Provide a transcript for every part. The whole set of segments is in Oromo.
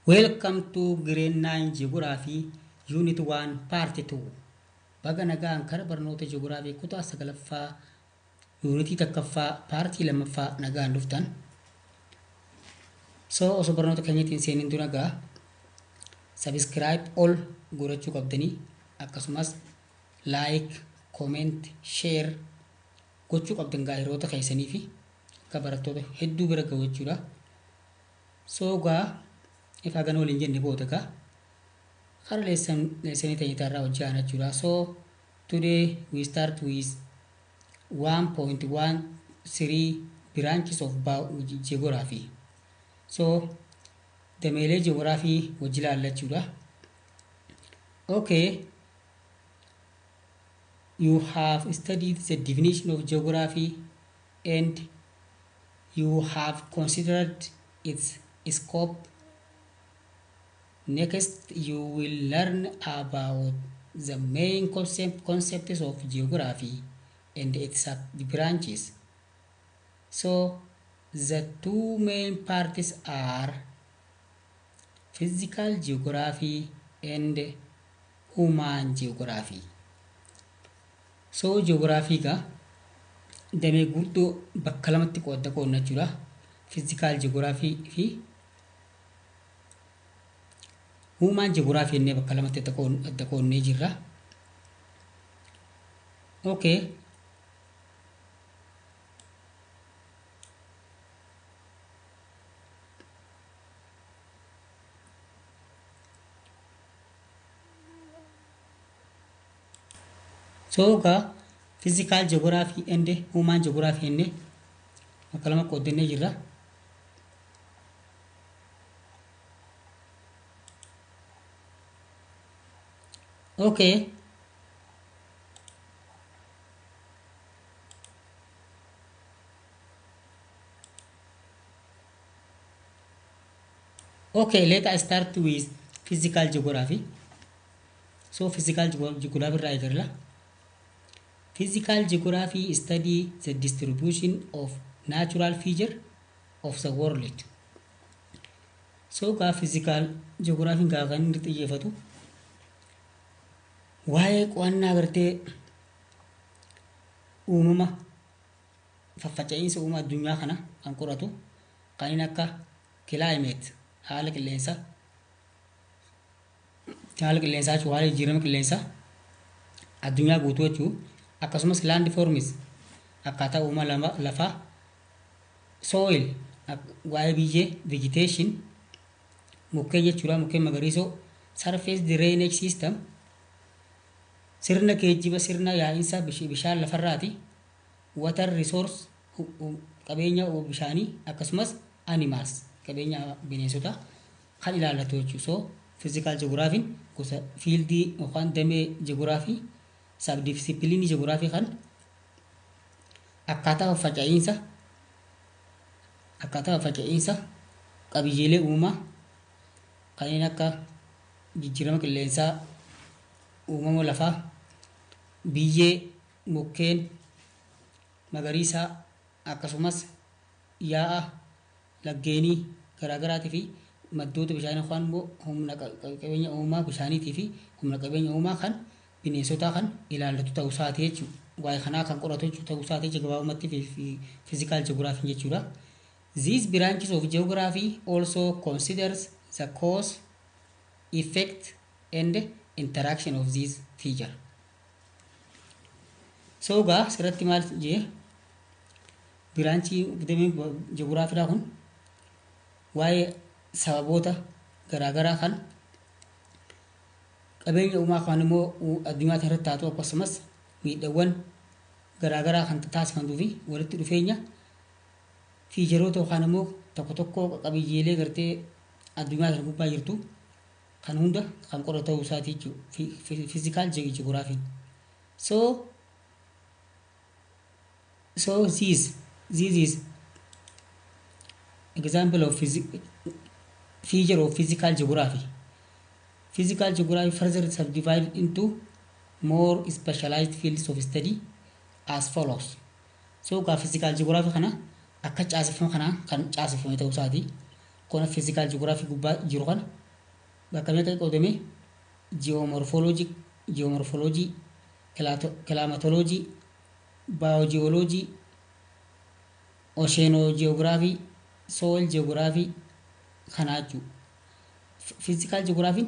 Welcome to Grade 9 Geography Unit 1 Part 2. Baga nagaan kara barnoota Geography kutaa sagalaffaa yuunitii takkaffaa paartii lammaffaa nagaan dhuftan. So osoo barnoota keenyatti hin seenin dura gaa subscribe all godhachuu qabdanii, akkasumas like, comment, share gochuu qabdan gaa hiriyoota keessanii fi akka barattoota hedduu bira gahu jechuudha. So gaa ifa gan waliin jenne booda gaa kara leessanii ta'ee irraa hojii aana jechuudha. So today we start with 1.13 branches of geography. So dameelee geography wajji ilaalla jechuudha. Okay. You have studied the definition of geography and you have considered its scope. Next, you will learn about the main concepts of geography and its branches. So, the two main parts are physical geography and human geography. So, geography ga damee guutuu bakka lamatti qoodda qoodna jechuudha. Physical geography fi human geography jennee bakka lamatti adda qoodnee jirra. Okay. So gaa physical geography and human geography jennee bakka lama qooddannee jirra. Okay. Okay, let us start with physical geography. So physical geography irraa eegalla. Physical geography study the distribution of natural feature of the world. So gaa physical geography gaa kan inni xiyyeeffatu waa'ee qo'annaa gartee uumama faffaca'iinsa uumama addunyaa kana kan qoratu, kan inni akka climate, haala qilleensaa, haala qilleensaa jechuun haala jijjiirama qilleensaa addunyaa guutuu jechuu, akkasumas land forms, akkaataa uumama lafaa, soil, waa'ee biyyee, vegetation, mukkeen jechuudha, mukkeen magariisoo, surface drainage system, sirna geejjiba, sirna yaa'insa bishaan lafarraati, water resource, qabeenya bishaanii, akkasumas animals, qabeenya bineensota kan ilaallatu jechuudha. So physical geography gosa fiildii yookaan damee geography, sabdisippiliinii geography kan akkaataa faffaca'iinsa qabiyyeelee uumamaa kanneen akka jijjiirama qilleensaa, uumama lafaa, biyyee, mukkeen magariisaa, akkasumas yaa'a laggeenii garaagaraatii fi maddoota bishaanii yookaan immoo humna qabeenya uumamaa bishaaniitii fi humna qabeenya uumamaa kan bineensotaa kan ilaallatu ta'uu isaati jechuudha. Waa'ee kanaa kan qoratu ta'uu isaati gabaabumatti physical geography jechuudha. These branches of geography also considers the cause, effect and interaction of these feature. So gaa asirratti maal jee, branchii damee ji'oogiraafiidhaa kun waa'ee sababoota garaagaraa kan qabeenya uumaa kan immoo addunyaa irratti taatu, akkasumas miidhawwan garaagaraa kan taasifamtuu fi walitti dhufeenya featureoota yookaan immoo tokko tokko qabiyyeelee gartee addunyaa kana gubbaa jirtu kan hunda kan qoratu ta'uu isaati jechuudha physical geographyn. So this is example of feature of physical geography. Physical geography further subdivided into more specialized fields of study as follows. So gaa physical geography kana akka caaseffama kana kan caaseffame ta'uu isaati. Qona physical geography gubbaa jiru kana bakka meeqa qoodame? Geomorphology, geomorphology, climatology, biogeology, oceanogeography, soil geography kanaa jechuudha. Physical geography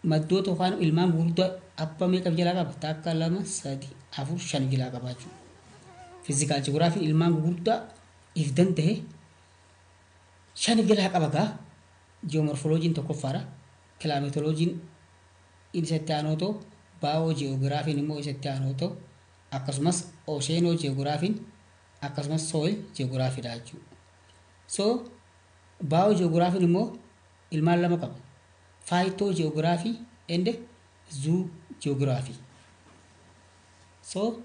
maddoota yookaan ilmaan gurguddaa abbaa meeqa jalaa qaba? Takka, lama, sadi, afur, shan jalaa qaba jechuudha. Physical geography ilmaan gurguddaa if danda'e shan jalaa qaba gaa. Geomorphologiin tokkoffaadha. Climatologiin isa itti aanoo ta'u, biogeographiin immoo isa itti aanoo ta'u, akkasumas oceanogeographiin akkasumas soil geographiidha jechuudha. So biogeographiin immoo ilmaan lama qaba. Phytogeography and zoogeography. So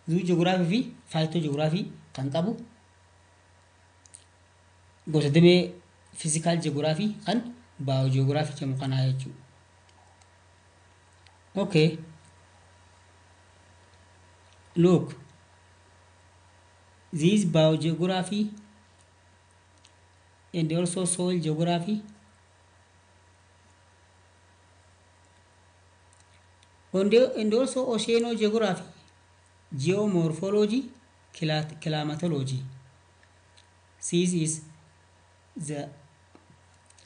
zoogeography fi phytogeography kan qabu gosa damee physical geography kan biogeography jedhamu kanaa jechuudha. Okay. Look, this biogeography and also soil geography and also oceanogeography, geomorphology, climatology. This is the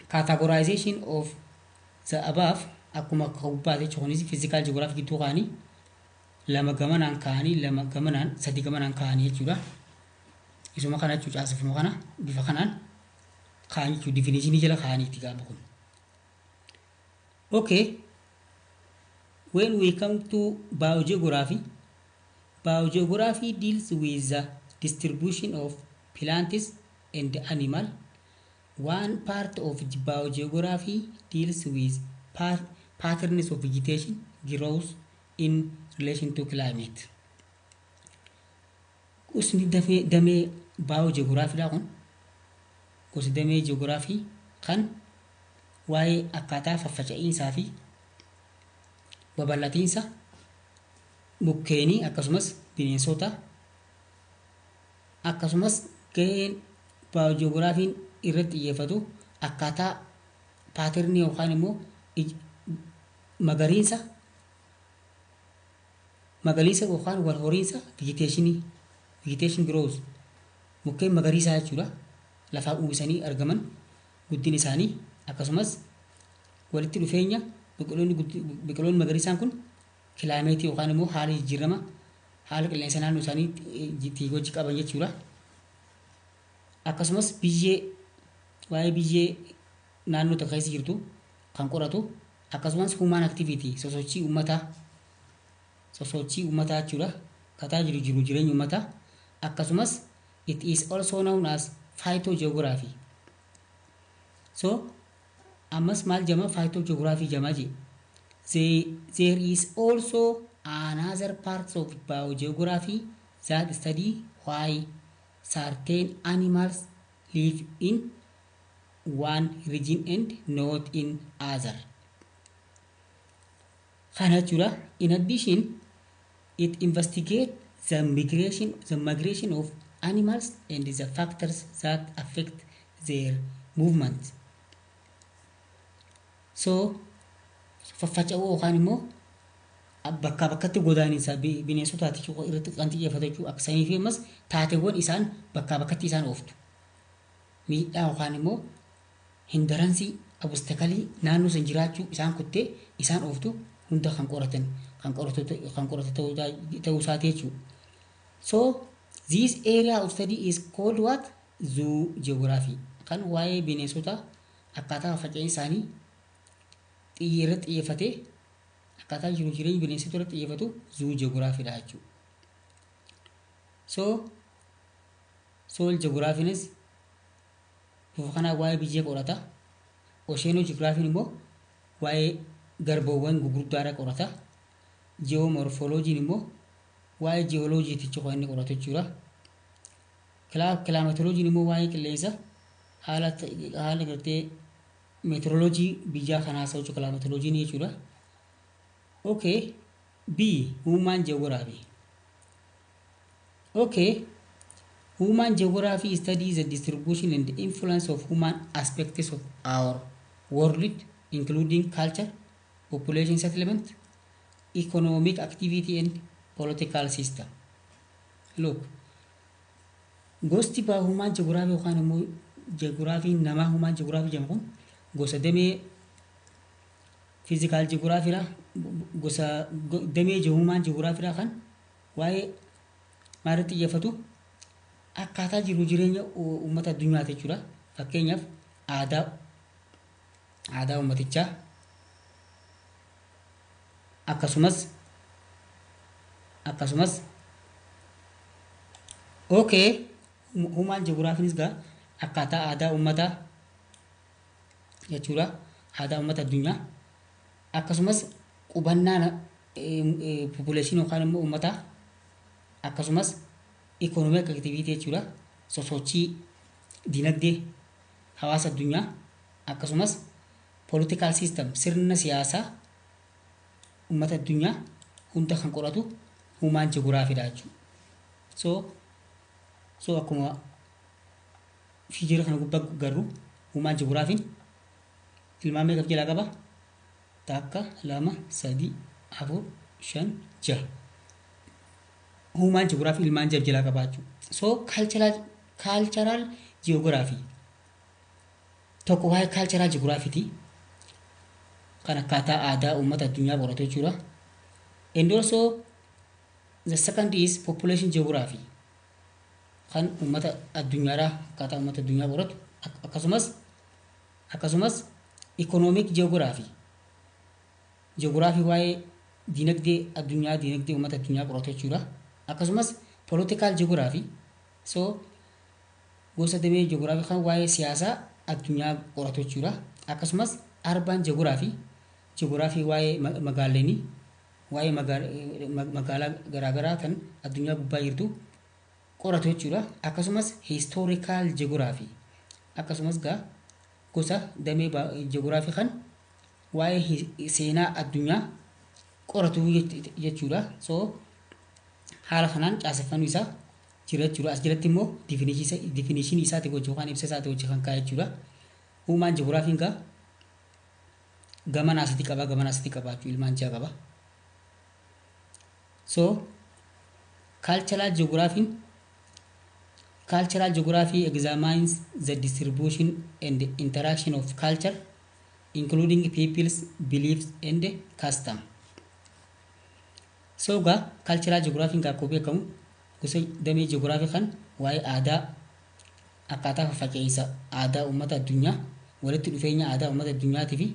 categorization of the above. Akkuma gubbaate jechuunis physical geography gidduu kaanii lama gamanaan kaanii, lama gamanaan, sadi gamanaan kaanii jechuudha. Isuma kana jechuudha, caasifuma kana bifa kanaan kaanii jechuudha, definitionii jala kaaniiti gaafa kun. Okay. When we come to biogeography, biogeography deals with the distribution of plants and animal. One part of biogeography deals with patterns of vegetation growth in relation to climate. Gosni damee biogeography kun gosa damee geography kan waa'ee akkaataa faffaca'iinsaa fi babal'atiinsa mukkeenii akkasumas bineensota, akkasumas gaheen biogeographiin irratti xiyyeeffatu akkaataa patternii yookaan immoo magariisa yookaan wal horiinsa vegetationii, vegetation growth, mukkeen magariisaa jechuudha, lafaa uwwisanii argaman, guddina isaanii, akkasumas walitti dhufeenya biqiloonni magariisaan kun climateii yookaan immoo haala jijjiirama haala qilleensa naannoo isaanii wajji qaban jechuudha. Akkasumas biyyee, waa'ee biyyee naannoo tokko keessa jirtu kan qoratu, akkasumas human activity, sosochii uummataa jechuudha. Kataa jiru jireenya uummataa, akkasumas it is also known as phytogeography. So ammas maal jama? Phytogeography jama je. There is also another parts of biogeography that study why certain animals live in one region and not in other. Kana jechuudha. In addition, it investigates the migration of animals and the factors that affect their movement. So faffaca'uu yookaan immoo bakkaa bakkatti godaaniinsa bineensotaati irratti kan xiyyeeffatu jechuudha. Akka sanii fi ammas taateewwan isaan bakkaa bakkatti isaan ooftu. Miidhaa yookaan immoo hindranceii, obstacleii naannoo san jiraachuu isaan kuttee isaan ooftu hunda kan qoratu ta'uu isaati jechuudha. So this area of study is called what? Zoogeography. Kan waa'ee bineensota akkaataa faca'ina isaanii irratti xiyyeeffatee, akkaataa jiru jireenya bineensota irratti xiyyeeffatu zoogeographydha jechuudha. So soil geographynis bifa kanaan waa'ee biyyee qorata. Oceanogeographyn immoo waa'ee garboowwan gurguddaadha qorata. Geomorphologyn immoo waa'ee jiyooloojiiti kan inni qoratu jechuudha. Climatologyn immoo waa'ee qilleensa, haala gartee meteoroloojii biyyaa kanaa haasa'u jechuudha climatologyn jechuudha. Okay, B, human geography. Okay, Human geography studies the distribution and the influence of human aspects of our world, including culture, population settlement, economic activity, and political system. Look, gosti human geography yookaan immoo geography namaa human geography jedhamu kun gosa damee physical geography dha, gosa damee human geography dha kan waa'ee maalirratti xiyyeeffatu? Akkaataa jiru jireenya uummata addunyaati jechuudha. Fakkeenyaaf, aadaa uummatichaa, akkasumas okay, human geographynis gaa akkaataa aadaa uummataa jechuudha. Aadaa uummata addunyaa, akkasumas qubannaa population yookaan immoo uummataa, akkasumas economic activity jechuudha. Sosochii dinagdee hawaasa addunyaa, akkasumas political system, sirna siyaasaa uummata addunyaa hunda kan qoratu human geography dha jechuudha. So akkuma figure kana gubbaa garuu human geographyn ilmaan meeqa of jalaa qaba? Takka, lama, sadi, afur, shan, jaha. Human geography ilmaan jaha jalaa qaba jechuudha. So cultural geography tokko waa'ee cultural geography kan akkaataa aadaa uummata addunyaa qoratu jechuudha. And also the second is population geography kan uummata addunyaadhaa, akkaataa uummata addunyaa qoratu, akkasumas economic geography, geography waa'ee dinagdee addunyaa, dinagdee uummata addunyaa qoratu jechuudha. Akkasumas political geography, so gosa damee geography kan waa'ee siyaasaa addunyaa qoratu jechuudha. Akkasumas urban geography, geography waa'ee magaaleenii, waa'ee magaalaa garaagaraa kan addunyaa gubbaa jirtu qoratu jechuudha. Akkasumas historical geography, akkasumas gaa gosa damee geography kan waa'ee seenaa addunyaa qoratu jechuudha. So haala kanaan caaseffannuu isaa jira jechuudha. As jalatti immoo definition isaati wajjin yookaan ibsa isaati wajjin kan kaa'e jechuudha. Human geographyn gaa gama asitti qaba, gama asitti qaba jechuudha, ilmaan jaha qaba. So cultural geography, cultural geography examines the distribution and the interaction of culture, including people's beliefs and custom. So gaa cultural geography gaa akkuma beekamu gosa damee geography kan waa'ee aadaa, akkaataa faffaca'iinsa aadaa uummata addunyaa, walitti dhufeenya aadaa uummata addunyaatii fi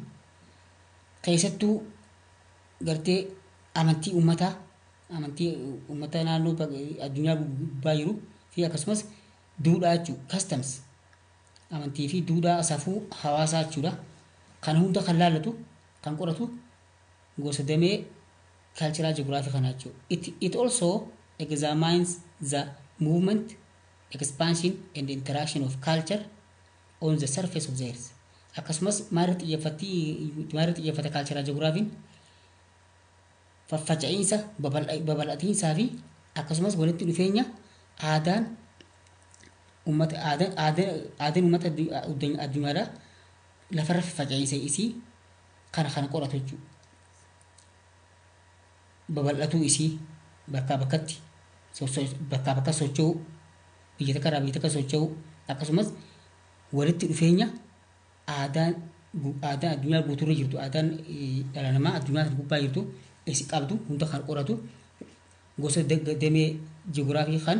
keessattuu gartee amantii uummataa, amantii uummata naannoo addunyaa gubbaa jiru fi akkasumas duudhaa jechuudha, customs, amantii fi duudhaa safuu hawaasaa jechuudha. Kana hunda kan laallatu, kan qoratu gosa damee cultural geography kana jechuudha. It also examines the movement, expansion and interaction of culture on the surface of the earth. Akkasumas maalirratti xiyyeeffatti? Maalirratti xiyyeeffata cultural geographyn? Faffaca'iinsa, babal'atiinsaa fi akkasumas walitti dhufeenya aadaan uummata, aadaan uummata addunyaadhaa lafarra faffaca'iinsa isii kana qoratu jechuudha. Babal'atuu isii, bakkaa bakkatti, bakkaa bakka socho'uu, biyya takka irraa biyya takka socho'uu, akkasumas walitti dhufeenya aadaan addunyaa guutuurra jirtu, aadaan dhala namaa addunyaa gubbaa jirtu isi qabdu hunda kan qoratu gosa damee ji'oogiraafii kan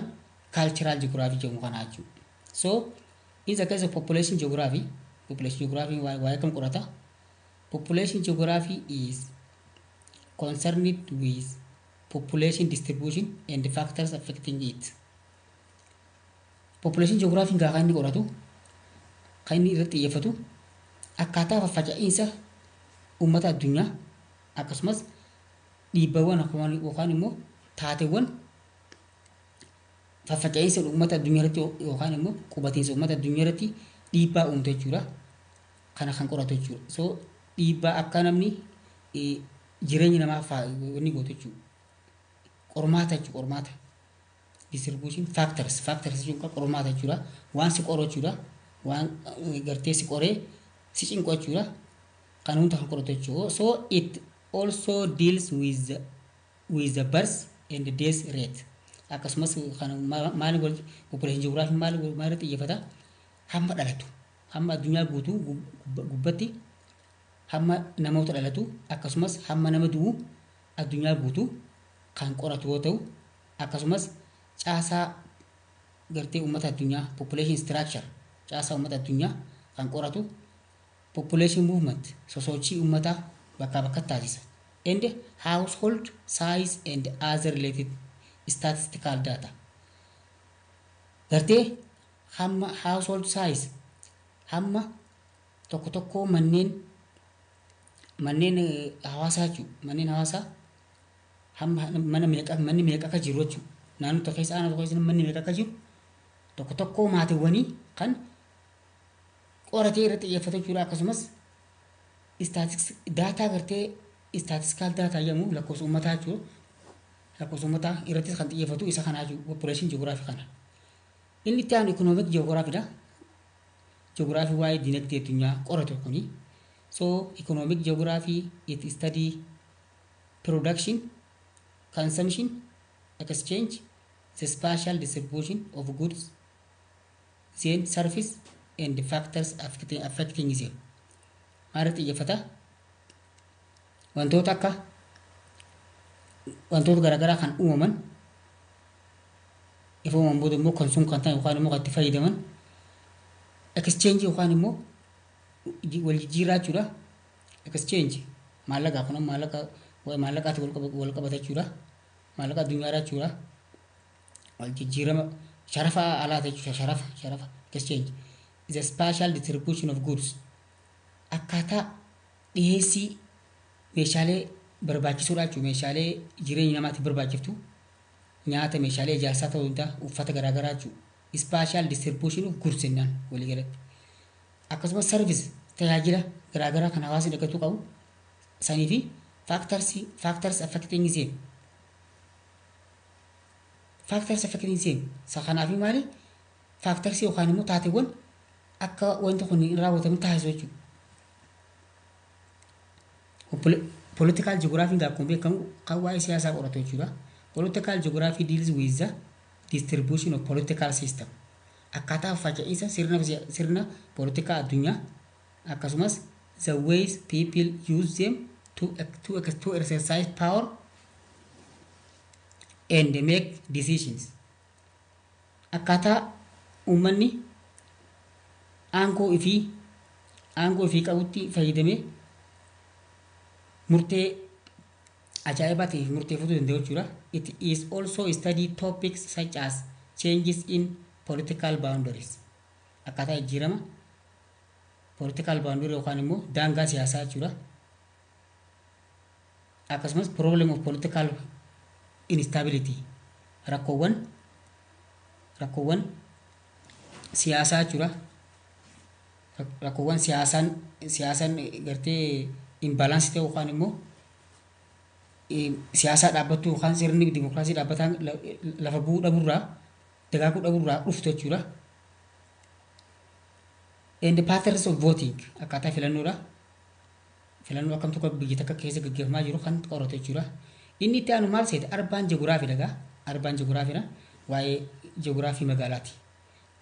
cultural geography jedhamu kana jechuudha. So in the case of population geography, population geography waa'ee kam qorata? Population geography is concerned with population distribution and the factors affecting it. Population geography gaa kan inni qoratu, kan inni irratti xiyyeeffatu akkaataa faffaca'iinsa uummata addunyaa, akkasumas dhiibbawwan yookaan immoo taateewwan faffaca'iinsa uummata addunyaa irratti yookaan immoo qubatiinsa uummata addunyaa irratti dhiibbaa uumtu jechuudha. Kana kan qoratu jechuudha. So dhiibbaa akka namni jireenya namaa inni gootu jechuudha. Qormaata jechuudha, qormaata. distribution factors. Factors jechuun qormaata jechuudha. Waan si qoru jechuudha. Waan gartee si qoree si cinqu jechuudha. Kan hunda kan qoratu jechuudha. So it also deals with the birth and death rate. Akkasumas kan maal population geography maal maal irratti xiyyeeffata? Hamma dhalatu, hamma addunyaa guutuu gubbatti hamma namoota dhalatu, akkasumas hamma nama du'u addunyaa guutuu kan qoratu yoo ta'u, akkasumas caasaa gartee uummata addunyaa, population structure, caasaa uummata addunyaa kan qoratu, population movement, sosochii uummataa bakkaa bakkatti taasisa, and household size and other related statistical data. Gartee hamma household size, hamma tokko tokko manneen hawaasaa jechuudha. Manneen hawaasaa hamma mana meeqa, manni meeqa akka jiru jechuudha. Naannoo tokko keessa, aanaa tokko keessa manni meeqa akka jiru tokko tokko maatiiwwanii kan qoratee irratti xiyyeeffatu jechuudha. Akkasumas data gartee statistical data jedhamu, lakkoofsa uummataa jechuudha. Lakkoofsa uummataa irrattis kan xiyyeeffatu isa kanaa jechuudha. Population geography kana. Inni itti aanu economic geography dha. Geography waa'ee dinagdee addunyaa qoratu kuni. So economic geography, it study production, consumption, exchange, the spatial distribution of goods, then service and the factors affecting them. Maal irratti xiyyeeffata? Wantoota akka wantoota garaagaraa kan uumaman, ifa uumaman booda immoo consume kan ta'an yookaan immoo kan itti fayyadaman, exchange yookaan immoo wal jijjiirraa jechuudha. Exchange maallaqa kun maallaqa maallaqaatti wal qabata jechuudha. Maallaqa addunyaadhaa jechuudha. Wal jijjiirama sharafa alaata jechuudha. Sharafa exchange. The spatial distribution of goods, akkaataa dhiyeessii meeshaalee barbaachisuudha jechuudha. Meeshaalee jireenya namaatiif barbaachiftu, nyaata, meeshaalee ijaarsaa ta'uu danda'a, uffata garaagaraa jechuudha. Spatial distribution of goods jennaan walii galatti. Akkasumas service, tajaajila garaagaraa kan hawaasni argachuu qabu sanii fi factors affecting them. Factors affecting them isa kanaaf maali? Factors yookaan immoo taateewwan akka wanti kun hin raawwatamin taasisu jechuudha. Political geography akkuma beekamu kan waa'ee siyaasaa qoratu jechuudha. Political geography deals with the distribution of political system. Akkaataa faca'insa sirna politikaa addunyaa, akkasumas the ways people use them to exercise power and make decisions. Akkaataa uummanni aangoo ifii qabutti fayyadamee murtee ajaa'ibaa ta'e murteeffatuu danda'u jechuudha. It is also study topics such as changes in political boundaries. Akkaataa jijjiirama political boundary yookaan immoo daangaa siyaasaa jechuudha. Akkasumas problem of political instability, rakkoowwan siyaasaa jechuudha. Rakkoowwan siyaasaan gartee imbalance ta'e yookaan immoo siyaasaa dhaabbattuu yookaan sirni dimokiraasii dhaabbataan lafa bu'uu dhabuurraa, dagaaguu dhabuurraa dhuftu jechuudha. And the patterns of voting, akkaataa filannoodha. Filannoo akkam tokko biyya takka keessa gaggeeffamaa jiru kan qoratu jechuudha. Inni itti aanu maal seete? Urban geography dhagaa. Urban geography dha. Waa'ee geography magaalaati.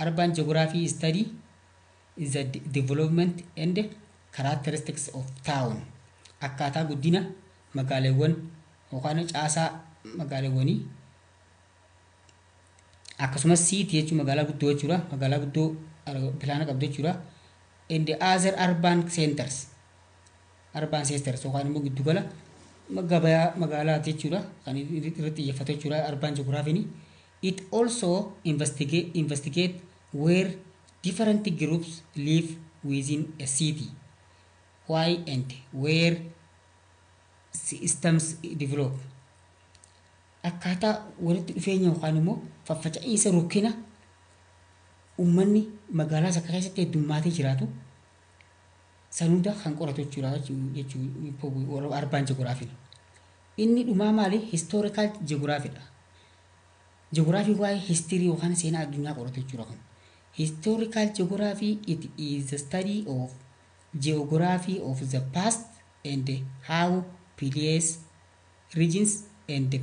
Urban geography study is the development and characteristics of town. Akkaataa guddina magaaleewwan yookaan caasaa magaaleewwanii, akkasumas city jechuun magaalaa guddoo jechuudha. Magaalaa guddoo pilaana qabdu jechuudha. And the other urban centers. Urban centers yookaan immoo giddugala gabayaa magaalaati jechuudha. Kan irratti xiyyeeffatu jechuudha urban geography. It also investigate where different groups live within a city, why and where systems develop. Akkaataa walitti dhufeenya yookaan immoo faffaca'iinsa rukkina uummanni magaalaa isa keessatti heddummaatee jiraatu san hunda kan qoratu jechuudha jechuudha urban geography. Inni dhumaa maali? Historical geography dha. Ji'oogiraafii waa'ee history yookaan seenaa addunyaa qoratu jechuudha kun. Historical geography, it is the study of geography of the past and how place, regions and the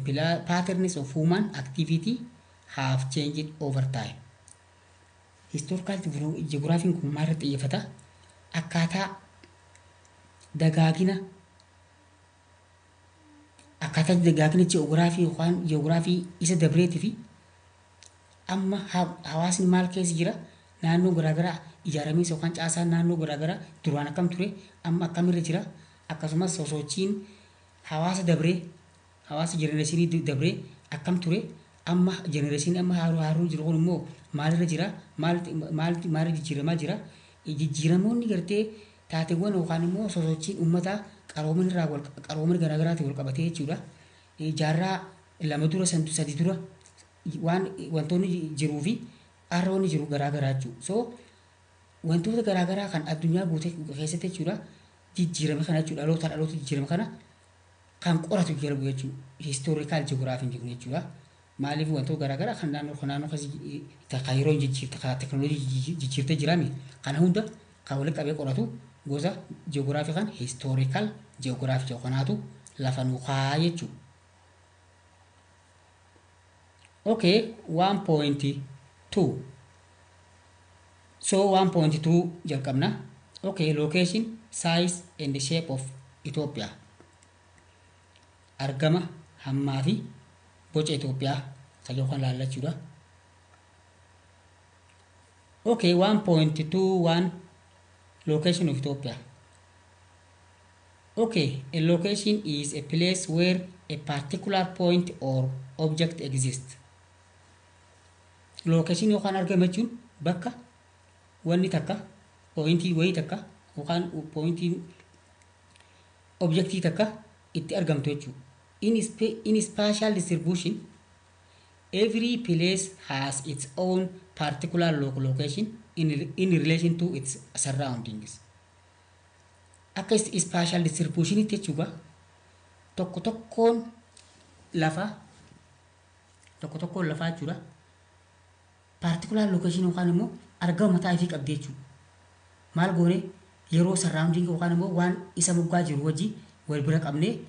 patterns of human activity have changed over time. Historical geography kun maal irratti xiyyeeffata? Akkaataa dagaagina ji'oogiraafii yookaan ji'oogiraafii isa dabreetii fi amma hawaasni maal keessa jira, naannoo garaagaraa ijaaramiinsa yookaan caasaan naannoo garaagaraa duraan akkam ture, amma akkamirra jira, akkasumas sosochiin hawaasa dabree, hawaasa generation dabree akkam ture, amma generation amma haaruu jiru kun immoo maalirra jira, maal maal maal jijjiiramaa jira, jijjiiramoonni gartee taateewwan yookaan immoo sosochiin uummataa qaroomina irraa wal qaroomina garaagaraatiin wal qabatee jechuudha. Jaarraa 2 dura, 3 dura waan wantoonni jiruu fi har'a wanni jiru garaagaraa jechuudha. So wantoota garaagaraa kan addunyaa guutee keessatti jechuudha jijjiirame kana jechuudha, dhalootaa dhaloota jijjiirame kana kan qoratu jedhamu jechuudha. Historical geography jedhamu jechuudha. Maaliif wantoota garaagaraa kan naannoo keessa kan yeroo jijjiirte, kan teekinooloojii jijjiirtee jiraami, kana hunda kan walitti qabee qoratu gosa ji'oogiraafii kan historical geography jedhu kanaatu lafa nu kaa jechuudha. Okay, 1.2. So 1.2 jalqabna. Okay, location, size and the shape of Ethiopia. Argama, hammaa fi boca Itoophiyaa kan yookaan laallachuudha. Okay, 1.21, location of Ethiopia. Okay, a location is a place where a particular point or object exists. Location yookaan argama jechuun bakka wanni takka, pointii wayii takka yookaan pointiin objectii takka itti argamtu jechuudha. In spatial distribution, every place has its own particular location in relation to its surroundings. Akka spatial distributionitti jechuudha, tokko tokkoon lafa, tokko tokkoon lafaa jechuudha, particular location yookaan immoo argama mataa ifii qabdi jechuudha. Maal goone, yeroo surrounding yookaan immoo waan isa moggaa jiru wajji wal bira qabnee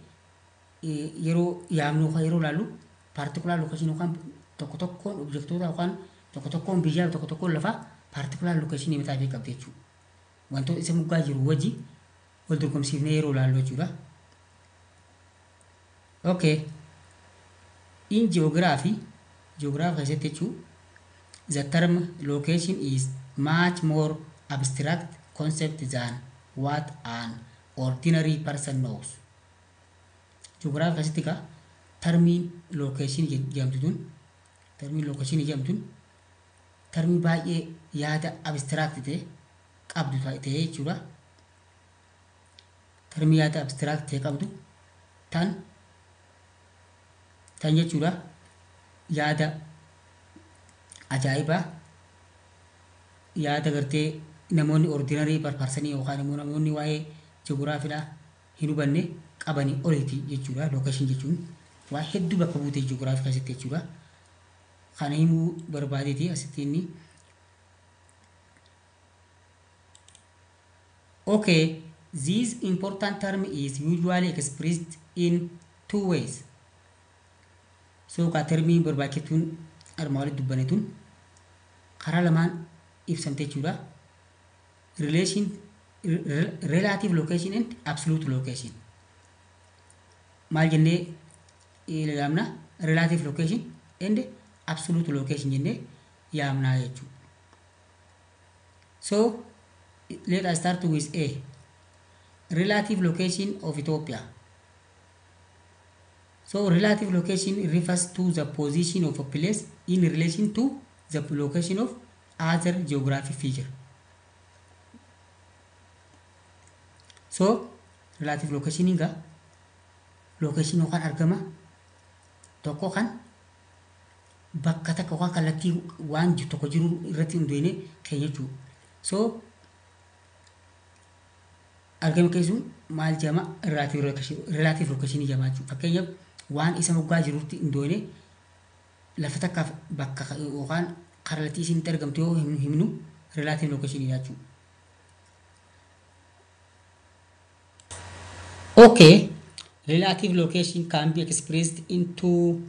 yeroo yaamnu yookaan yeroo ilaallu, particular location yookaan tokko tokkoon objectoota yookaan tokko tokkoon biyyaa, tokko tokkoon lafaa particular location mataa ifii qabdi jechuudha. Wantoota isa moggaa jiru wajji wal dorgomsiifnee yeroo ilaallu jechuudha. Okay. In geography, geography keessatti jechuun, the term location is much more abstract concept than what an ordinary person knows. Geography keessatti egaa termiin location jedhamtu tun, termiin location jedhamtu tun termii baay'ee yaada abstract ta'e qabdu ta'e jechuudha. Termii yaada abstract ta'e qabdu tan jechuudha, yaada ajaa'ibaa, yaada gartee namoonni ordinary person yookaan immoo namoonni waa'ee ji'oogiraafiidhaa hin hubanne qabanii oliiti jechuudha. Location jechuun waa hedduu bakka buutee ji'oogiraafii keessatti jechuudha. Kana himuu barbaadeeti asitti inni. Okay, this important term is usually expressed in two ways. So ka termiin barbaachiftuun armaan olitti dubbanne tun karaa lamaan ibsamte jechuudha. Relation, relative location and absolute location. Maal jennee yaamna? Relative location and absolute location jennee yaamnaa jechuudha. So let us start with A. Relative location of Ethiopia. So relative location refers to the position of a place in relation to the location of other geographic feature. So relative location egaa location yookaan argama tokko kan bakka takka yookaan kallattii waan tokko jiru irratti hundoofne keenya jechuudha. So argama keessuun maal jedhama? Relative location jedhama jechuudha. Fakkeenyaaf, waan isa moggaa jirutti hundoofne Lafa takkaaf bakka yookaan kallattii isiin itti argamtu yoo himnu relative location jechuudha. Okay, relative location can be expressed in two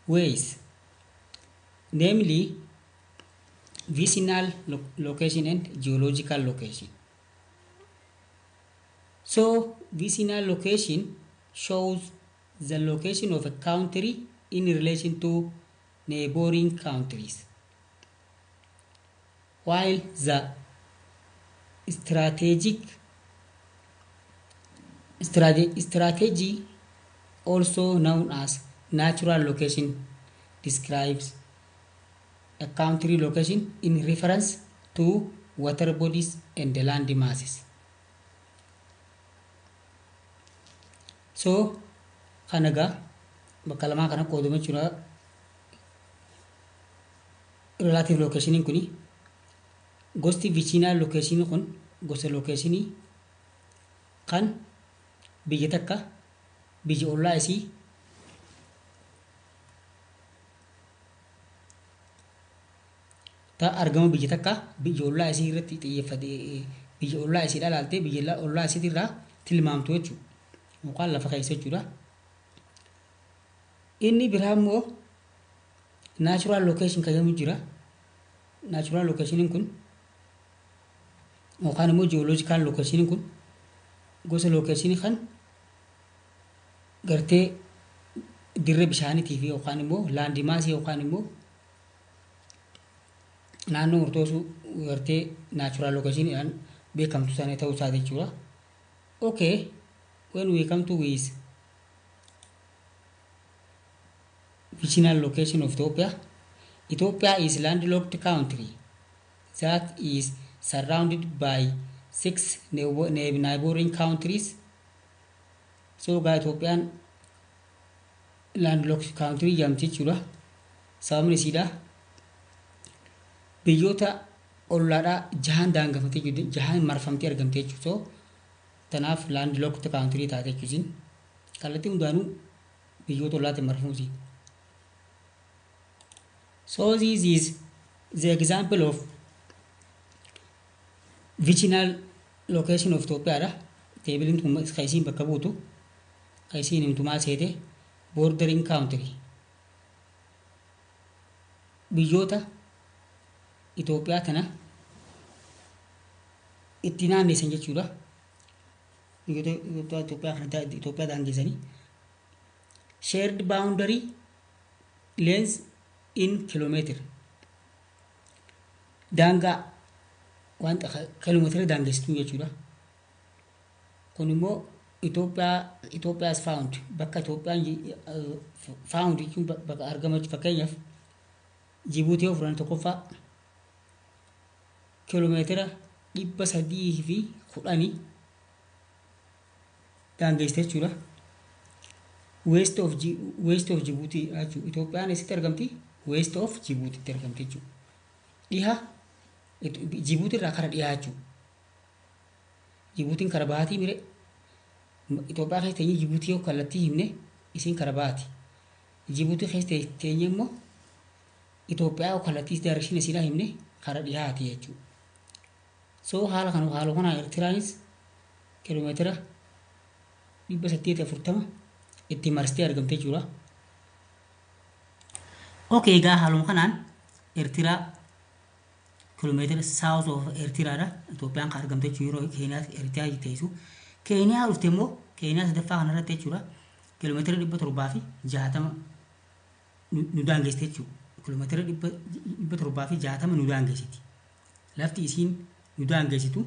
ways, namely vicinal location and geological location. So, vicinal location shows the location of a country in relation to neighboring countries, while the strategy, also known as natural location, describes a country location in reference to water bodies and the land masses. So, kanaga bakka lamaa kana qoodame jechuudha. Relative location kuni gosti vicinal location kun gosa locationii kan biyya takka biyya ollaa isii ta argama biyya takka biyya ollaa isii irratti xiyyeeffate, biyya ollaa isii dhalaaltee biyya ollaa isiitirraa tilmaamtu jechuudha. Yookaan lafa keessa jechuudha. Inni biraa immoo natural location kan jedhamu jira. Natural location kun yookaan immoo geological location kun gosa location kan gartee dirree bishaaniitii fi yookaan immoo land massii yookaan immoo naannoo murtoosuu gartee natural location beekamtu sana ta'uu isaati jechuudha. Okay, when we come to with vicinal location of Ethiopia, Ethiopia is landlocked country that is surrounded by 6 neighboring countries. So gaa Itoophiyaan landlocked country jedhamti jechuudha. Sababni isiidha biyyoota ollaadhaa jahan daangafamtee jirti, jahan marfamtee argamte jechuudha. So tanaaf landlocked country taate jechuusin kallattii hundaanuu biyyoota ollaatiin marfamuusi. So this is the example of vicinal location of Ethiopia dha. Teebiliin kun kan isiin bakka buutu, kan isiin himtu maal seete? Bordering country. Biyyoota Itoophiyaa tana itti naannessan jechuudha. Biyyoota Itoophiyaa kana Itoophiyaa daangeessanii. Shared boundary length in kilometer. Daangaa waan kiiloomeetira daangessituu jechuudha. Kun immoo Itoophiyaa is found, bakka Itoophiyaan found jechuun bakka argama. Fakkeenyaaf Jibuutii yoo fudhanne, tokkoffaa kiiloomeetira 310 daangessite jechuudha. West of Jibuutii jechuudha. Itoophiyaan eessatti argamti? West of Jibuutiitti argamti jechuudha. Dhiha Jibuutii irraa kara dhihaa jechuudha. Jibuutiin kara bahaatii mire? Itoophiyaa keessa teenyee Jibuutii yoo kallattii himne, isiin kara bahaati. Jibuutii keessa teenyee immoo Itoophiyaa yoo kallattii direction isiidhaa himne, kara dhihaati jechuudha. So haala kana haala kanaan Eertiraanis kiiloomeetira 840 itti marsitee argamte jechuudha. Okay, egaa haaluma kanaan Eertiraa kiiloomeetira south of Eertiraadha. Itoophiyaan kan argamte jechuudha yeroo Keeniyaa Eertiraa teessu. Keeniyaa dhufte immoo Keeniyaa sadaffaa kanarratti jechuudha. Kiiloomeetira 760 nu daangessite jechuudha. Kiiloomeetira 760 nu daangessiti. Lafti isiin nu daangessitu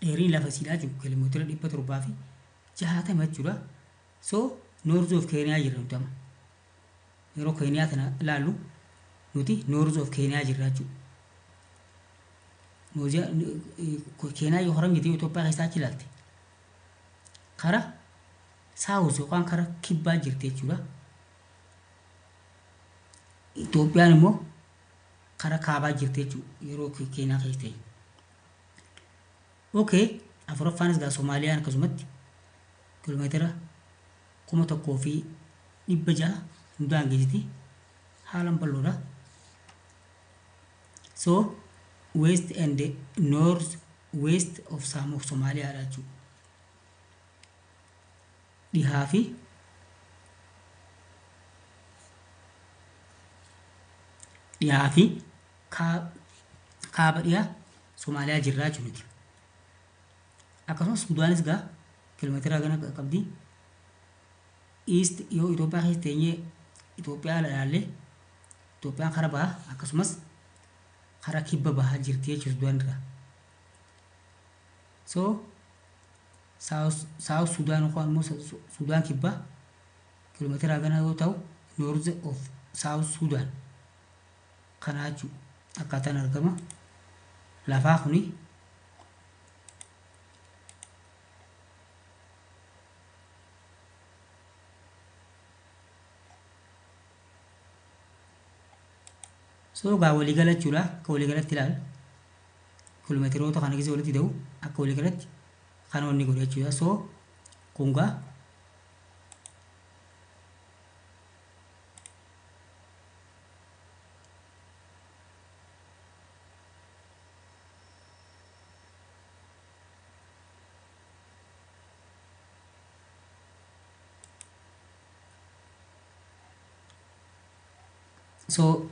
dheeriin lafa isiidhaa jiru kiiloomeetira 760 jechuudha. So north of Keeniyaa jirra nuti amma. Yeroo Keeniyaa kana ilaallu nuti north of Keeniyaa jirra jechuudha. Keeniyaa yoo horam jettee Itoophiyaa keessaa achi ilaalte, kara south yookaan kara kibbaa jirti jechuudha. Itoophiyaan immoo kara kaabaa jirti jechuudha yeroo Keeniyaa keessa ta'e. Okay, afuraffaanis gaa Soomaaliyaan akkasumatti kiiloomeetira 1600 nu daangessiti. Haalaan bal'oodha. So west and north west of Somaaliyaadha jechuudha. Dhihaa fi kaaba dhihaa Somaaliyaa jirraa jechuudha. Akkasumas Sudaanis gaa kiiloomeetira gana qabdi. East yoo Itoophiyaa keessa teenyee Itoophiyaa ilaalle, Itoophiyaan kara bahaa akkasumas karaa kibba bahaa jirti jechuudha Sudaan irraa. So South Sudaan yookaan immoo Sudaan kibbaa kiiloomeetira gana yoo ta'u, north of South Sudan kanaa jechuudha. Akkaataan argama lafaa kuni. So gaa waliigala jechuudha. Akka waliigalatti ilaal, kiiloomeetiroota kana keessa walitti ta'u, akka waliigalatti kan wanni godhu jechuudha. So kun gaa so